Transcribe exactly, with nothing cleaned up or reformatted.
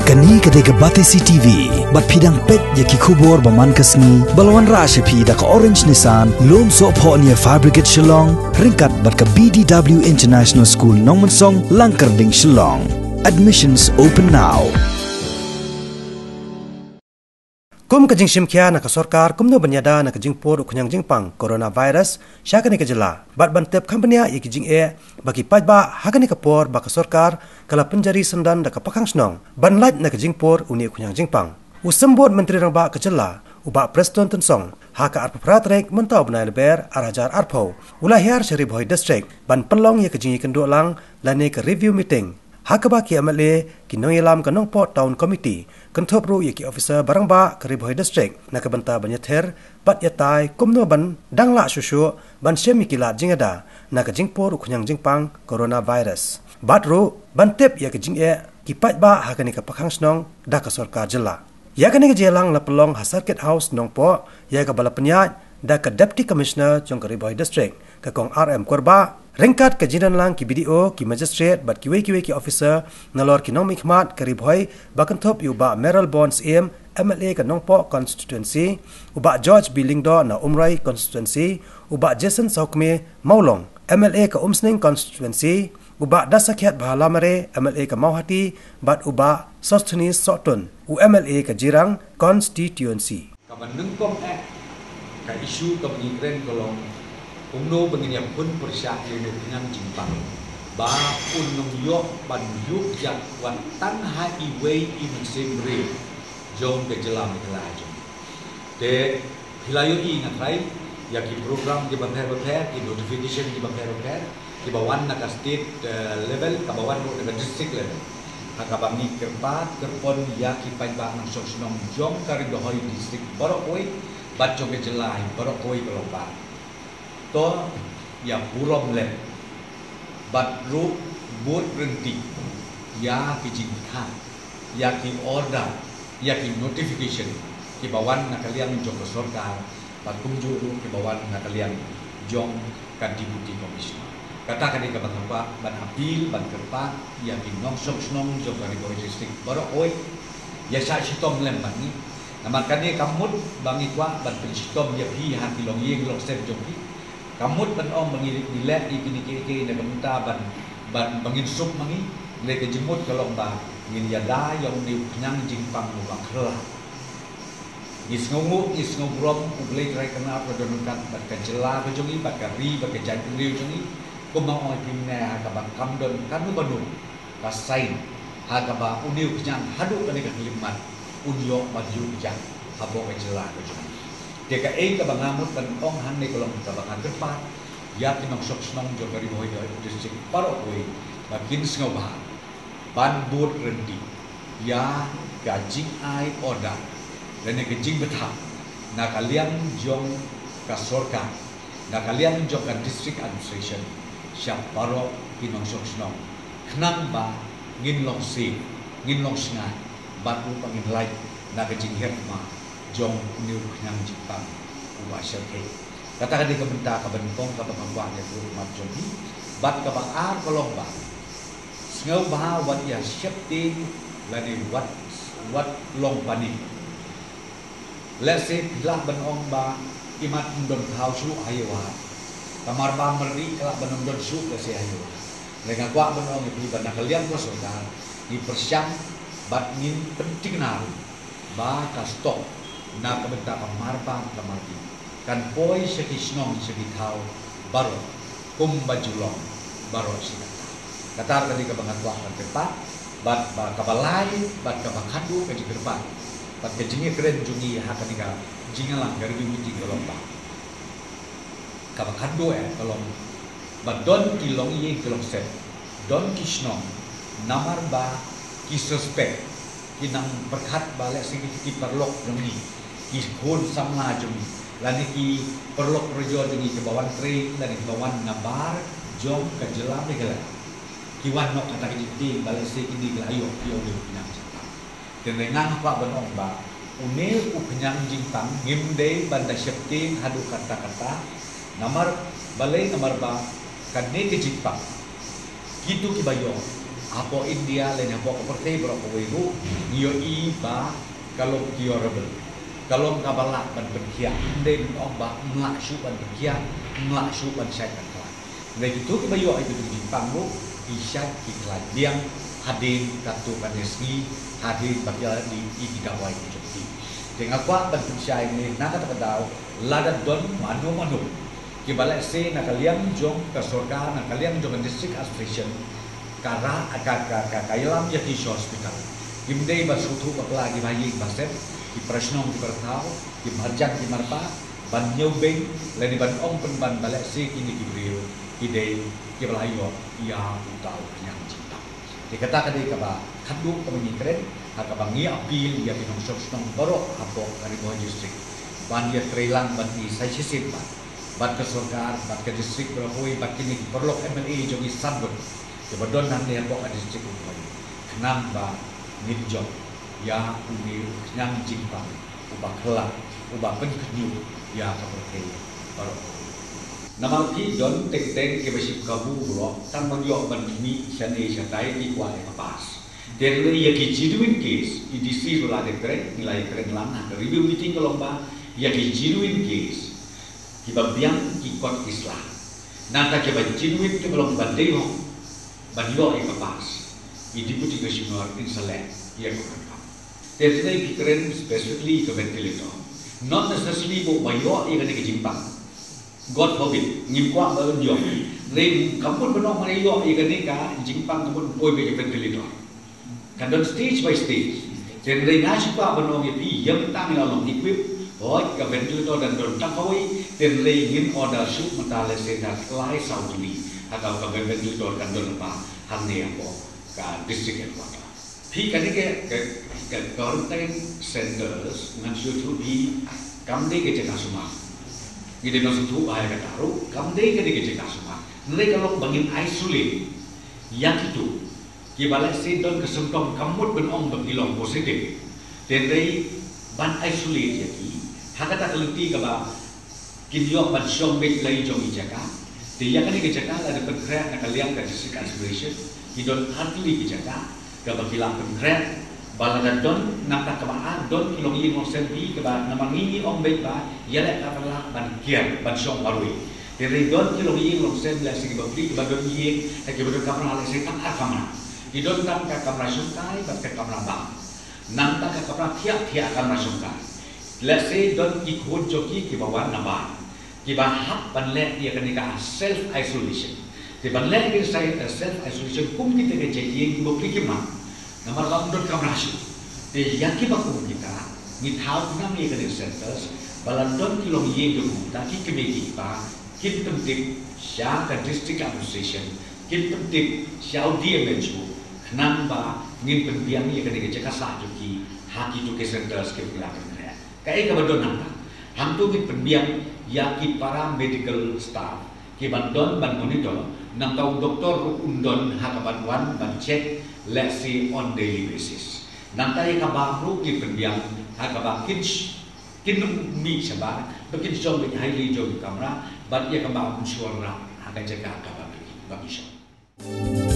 Kane ka dei ka Batesi T V, bad phi dang peit ïa ki khubor ba man ka sngi, ba la wanrah sha phi da ka Orange Nissan, Lum Sohphoh near Fire Brigade Shillong, ryngkat bad ka B D W International School Nongmensong, Langkyrding Shillong. Admissions open now. Kum ka jingshim khia na ka sorkar kumno ban ïada na ka jingpur u khñiang jingpang coronavirus sha kane ka jylla, bad ban tep kham bniah ïa ki jingeh ba ki paidbah ha kane ka por ba ka sorkar ka la pynjari syndon da ka pakhang shnong ban lait na ka jingpur une u khñiang jingpang. U Symbud Myntri Rangbah ka jylla, u Bah Prestone Tynsong, ha ka arphew phra tarik mynta u bnai Nailar arhajar arphew, u la hiar sha Ri Bhoi District ban pynlong ïa ka jingïakynduh lang lane ka review meeting, ha kaba ki M L A, ki nongïalam ka Nongpoh Town Committee, kynthup ruh ïa ki officer ba rangbah ka Ri Bhoi District na ka bynta ban ïathir bad ïatai kumno ban dang lah shuh shuh ban shim ïa ki lad jingïada na ka jingpur u khñiang jingpang coronavirus, bad ruh ban tip ïa ka jingeh ki paidbah ha kane ka pakhang shnong da ka sorkar jylla. Ïa kane ka jingïalang la pynlong ha Circuit House Nongpoh, ïa kaba la pynïaid da ka Deputy Commissioner jong ka Ri Bhoi District, ka Kong R M Kurbah, ryngkat ka jingdon lang ki B D O, ki magistrate bad kiwei kiwei ki officer nalor ki nongmihkhmat ka Ri Bhoi, ba kynthup ïa u Bah Mayralborn Syiem, M L A ka Nongpoh Constituency, u Bah George B Lyngdoh na Umroi Constituency, u Bah Jason Sawkmie, Mawlong, M L A ka Umsning Constituency, u Bah Dasakhiatbha Lamare, M L A ka Mawhati, bad u Bah Sosthenes Sohtun, u M L A ka Jirang Constituency. Kaba nyngkong eh, ka issue kaba ngi kren ka long kumno ba ngin ïa pun pyrshah ïa une u khñiang jingpang ba un ym ïoh ban ïuh ïak wat tang ha iwei i mynsiem briew jong ka jylla Meghalaya jong ngi. Te phi la ïohi nga tharai ïa ki program kiba pher bapher, ki notification kiba pher bapher, kiba wan na ka state, eh, level, kaba wan ruh na ka district level, ha kaba ngi kyrpad kyrpon ïa ki paidbah nongshong shnong jong ka Ri Bhoi District baroh kawei bad jong ka jylla hi baroh kawei ka long ba to ïa burom lem bad ruh bud ryntih ïa ki jingthaw, ïa ki order, ïa ki notification kiba wan na ka liang jong ka sorkar, bad kumjuh ruh kiba wan na ka liang jong ka Deputy Commissioner. Kata ka dei kaba nga kwah ban appeal, ban kyrpad ïa ki nongshong shnong jong ka Ri Bhoi District baroh kawei, ïa shah shitom lem bad ngi. Namar kane ka mut ba ngi kwah ban pynshitom ïa phi ha ki longïing longsem jong phi. Ka mut ban ong ba ngi, ngi leh ïa kine kiei kiei na ka bynta ban, ban, ba ngin suk ma ngi, leh ka jingmut ka long ba ngin ïada ïa une u khñiang jingpang uba khlaiñ. Ngi sngewnguh, ngi sngew burom, U Blei Trai Kynrad la don ryngkat bad ka jylla ka jong ngi, bad ka ri, bad ka jaitbynriew jong ngi, kumba ong ïa phi mynne ha kaba kam don kano kano ka sign ha kaba une u khñiang haduh kane ka khyllipmat un ïoh ban ïuh ïak hapoh ka jylla ka jong ngi. Te kaei kaba nga mut ban ong hangne ka long kaba nga kyrpad ïa ki nongshong shnong jong ka Ri Bhoi District baroh kawei ba kin sngewbha ban bud ryntih ïa ka jingai order lane ka jingbthah na ka liang jong ka sorkar, na ka liang jong ka district administration, sha baroh ki nongshong shnong, khnang ba ngin long safe, ngin long shngaiñ, bad ruh ba ngin lait na ka jinghiar thma jong une u khñiang jingpang uba shyrkhei. Kata ka dei ka bynta kaba nyngkong kaba nga kwah ïa ka ummat jong ngi. Bad kaba ar ka long ba sngewbha wat ïa sheptieng lane wat, wat long panic. Lehse phi lah ban ong ba imat ym don thaw shuh ha Ïewhar. Ka Marbam Mardi ka lah ban ym don shuh lehse ha Ïewhar. Hynrei nga kwah ban ong ïa phi ba na ka liang ka sorkar ngi pyrshang bad ngin pynthikna ruh ba ka stock na ka bynta ka Marbam ka Mardi kan poi sha ki shnong sha ki thaw baroh kumba ju long baroh shi katta. Kata ka dei kaba nga kwah ban kyrpad, bad ba kaba lai, bad kaba khatduh ka jingkyrpad, bad ka jingïakren jong ngi ha kane ka jingïalang ka review meeting ka long ba, kaba khatduh eh ka long ba don ki longïing ki longsem, don ki shnong, namar ba ki suspect, ki nang pyrkhat ba lehse ki, ki paralok jong ngi, ki khun samla jong ngi, lane ki paralok parajor jong ngi kiba wan trei lane kiba wan nabar jong ka jylla Meghalaya, ki wan noh kata ka jingtieng ba lehse kine ki la ïoh ïa une u khñiang jingpang. Te nga kwah ban ong ba une u khñiang jingpang ngim dei ban da sheptieng haduh katta katta. Namar balei? Namar ba kane ka jingpang kito kiba ïoh Hapoh India lane hapoh ka pyrthei baroh kawei ruh ngi ïohi ba ka long curable, ka long kaba lah ban pynkhiah. Ym dei ban ong ba ym lah shuh ban pynkhiah, ym lah shuh ban shait ban khlaiñ. Hynrei kito kiba ïoh ïa kito ki jingpang ruh ki shait ki khlaiñ biang hadien katto katne sngi, hadien ba ki la dih ïa ki dawai ki jong ki. Te nga kwah ban pynshai ne na kata ka daw, lada don mano mano kiba lehse na ka liang jong ka sorkar, na ka liang jong ka district administration, ka ra ka ka ka ka ïalam ïa ki sha hospital. Kim dei ba sngewthuh bakla kiba ha ïing ba sem, ki para shnong ki para thaw, ki marjan ki marpa, ban ñiewbeiñ lane ban ong pynban ba lehse kine ki briew ki dei kiba la ïoh ïa uta u khñiang jingpang. Te kata ka dei kaba khatduh kaba ngi kren, ha kaba ngi appeal ïa ki nongshong shnong baroh hapoh ka Ri Bhoi District ban ïatreilang ban ïa sa shisien bad bad ka sorkar, bad ka district baroh kawei, bad kine ki paralok M L A jong ngi san ngut kiba don hangne hapoh ka district Ri Bhoi, khnang ba ngin jop ïa une u khñiang jingpang uba khlad, uba pynkhynñiuh ïa ka pyrthei baroh kawei. Namar ki don teng teng kiba shim kabu baroh, tang ban ïoh ban khmih shane shatai ki kwah ïa ka pass. Te hynrei ïa ki genuine case, i D C ruh la dep kren, ngi la ïa kren lang ha ka review meeting ka long ba ïa ki genuine case, kiba biang ki kot ki sla, nangta kiba genuine kiba long ba dei hok ban ïoh ïa ka pass, i Deputy Commissioner in sa leh ïa ka kam. Te hynrei phi kren specifically ka ventilator, not necessarily ba u ïoh ïa kane ka jingpang. God forbid, ngim kwah ba un ïoh. Hynrei kam mut ban ong ba ïoh ïa kane ka jingpang, kam mut poi beit ïa ka ventilator. Kan don stage by stage. Te hynrei nga shu kwah ban ong ïa phi, ïa mynta ngi la long equip, hooid ka ventilator kan don tang kawei, te hynrei ngin order shuh mynta, lehse da lai saw tylli. Ha ka, ka ventilator kan don lypa hangne hapoh ka district headquarter. Phi, kane ka, ka, ka quarantine centers, ngan shu ïathuh phi, kam dei ka jaka sumar. Ngi dei ban sngewthuh ba ha kata ruh, kam dei kane ka jaka sumar. Hynrei ka long ba ngin isolate ïa kito kiba lehse don ka symptom, kam mut ban ong ba ki long positive. Te hynrei ban isolate ïa ki ha kata ka lynti kaba kin ïoh ban shong beit la i jong i jaka. Te ïa kane ka jaka la dep pynkhreh na ka liang ka district administration, ki don artylli ki jaka kaba ki la pynkhreh. Ba lada don, nangta kaba ar, don ki longïing longsem phi kaba namar ngi ngi ong beit ba ïaleh kaba lah ban kiar ban shong marwei. Te hynrei don ki longïing longsem lehse kiba phi kiba don ïing, eh, kiba don kamra lehse tang ar kamra. Ki don tang ka kamra shongkai bad ka kamra bam. Nangta ka kamra thiah thiah, kamra shongkai. Lehse don ki khun jong ki kiba wan na bar, kiba hap ban leh ïa kane ka self isolation. Te ban leh ïa ka self isolation kum kita ki jait ïing kiba phi kim map. Namar ba ym don kamra shuh. Te ïa kiba kum kita ngi thaw khnang ïa kane centers, ba la don ki longïing jong kita ki kmie ki kpa kin pyntip sha ka district administration, kin pyntip sha u D M H O, khnang ba ngin pynbiang ïa kane ka jaka sah jong ki ha kito ki centers kiba ngi la pynkhreh. Kaei kaba don hangta? Hangto ngin pynbiang ïa ki paramedical staff kiban don ban monitor, nangta u doktor ruh un don ha kaban wan ban check lehse on daily basis. Nangta ïa ka bam ruh ngin pynbiang ha kaba kin sh-, kin mih shabar, ba kin shong beit ha ïing jong ki kamra, bad ïa ka bam un shuwa rah ha ka jaka kaba ba ki shong.